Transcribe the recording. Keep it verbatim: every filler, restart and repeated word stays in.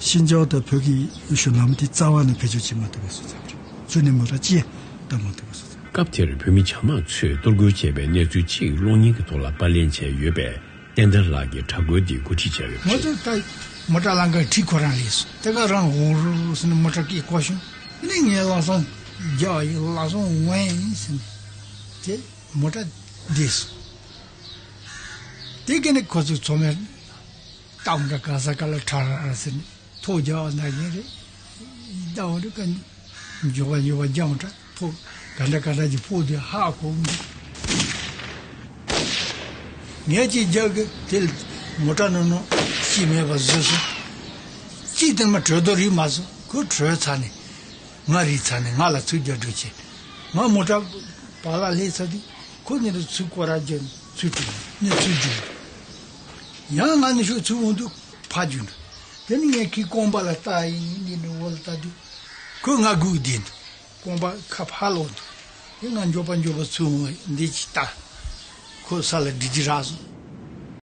ཤིན་ཅང་དང་བོད་ཀྱི་གཞུང་ལམ་དེ་རྩ་བ་ནས་བེད་སྤྱོད་བྱེད་མ་ཐུབ་པ་བཟོ་ཚར་བ་རེད། ཚུར་ནས་མོ་ཊ་ཅི་ཡང་བཏང་མ་ཐུབ་པ་བཟོ་ཚར། སྐབས་དེར་བོད་མི་བྱ་དམག་ཚོས་གཏོར་རྒོལ་བྱས་པའི་གནས་ཚུལ་གཅིག་གློག་བརྙན་གྱི་ཐོག་ལ་པར་ལེན་བྱས་ཡོད་པས། བསྟན་དར་ལགས་ཀྱིས་དྲག་རྒོལ་འདི་འགོ་ཁྲིད་བྱས་ཡོད་པ་ང་རེད། ཚོ་ད་མོ་ཊ་ལམ་ཁ་ཁྲིད་ཁོ་རང་སླེབས་སོང་། དེ་ག་རང་འོང་རུ་སོང་ནས་མོ་ཊ་སྐད་གོ་བྱུང་། དེ་ནས་ངས་ལམ་སང་རྒྱག་ཡིན། ལམ་སང་འོང་ཡིན་ཟེར་ནས་དེ་མོ་ཊ་བསྡད་སོང་། དེ་ག་ནས་ཁོ་ཚོ་ཚང་མས་སྟག་མོ་ཊ་ག་ས་ག་ལ་ཁྲ་ར་ར་ཟེར་ནས་ཐོག་རྒྱག་ན་ཡིན་རེད། ད་འོ་འདྲ་ག་མགྱོགས་པ་མགྱོགས་པ་རྒྱག་མོ་ཊ་ཐོག་ག་འདྲ་ག་འདྲ་གྱི་ཕོག་དུས་ཧ་གོ་མི་འདུག་ངས་ཅིག་རྒྱག་གི་དེ་ལ་མོ་ཊ་ནང་ནང་ཤི་མེད་པ་བཟོས་སོང་། ཅིག་དེ་མ་བྲོས་དོ་རིག་མ་སོང་། ཁོ་བྲོས་ཚར་ནས་ང་རིག་ཚར་ནས་ང་ལ་ཚུར་རྒྱག་འགྲོ་བྱས། ང་མོ་ཊ་བར་ལ་སླེབས་ཚར་དུས་ཁོ་ནི་རུ་ཚུར་སྐོར་ར་རྒྱག་ཚུར་བྲོས་ནས་ཚུར་རྒྱུགས། ཡང་ང་ནི་ཤོག་ཚུར་འོང་དུས་ཕར་རྒྱུགས་འགྲོ། དེ་ནི་ངས་ཁོའི་རྐང་པ་ལ་ལྟ་ཡིན་ནི་ནི་འོག་ལ་ལྟ་དུས་ཁོས་ང་སྒུག་བསྡད་འདུག་རྐང་པ་ཁ་ཕར་ལོག་འདུག་དེ་ང་མགྱོགས་པ་མགྱོགས་པ་ཚུར་འོང་འདི་ཅི་ལྟ། ཁོ་ས་ལ་སྒྲིལ་གྱི་རག་སོང་།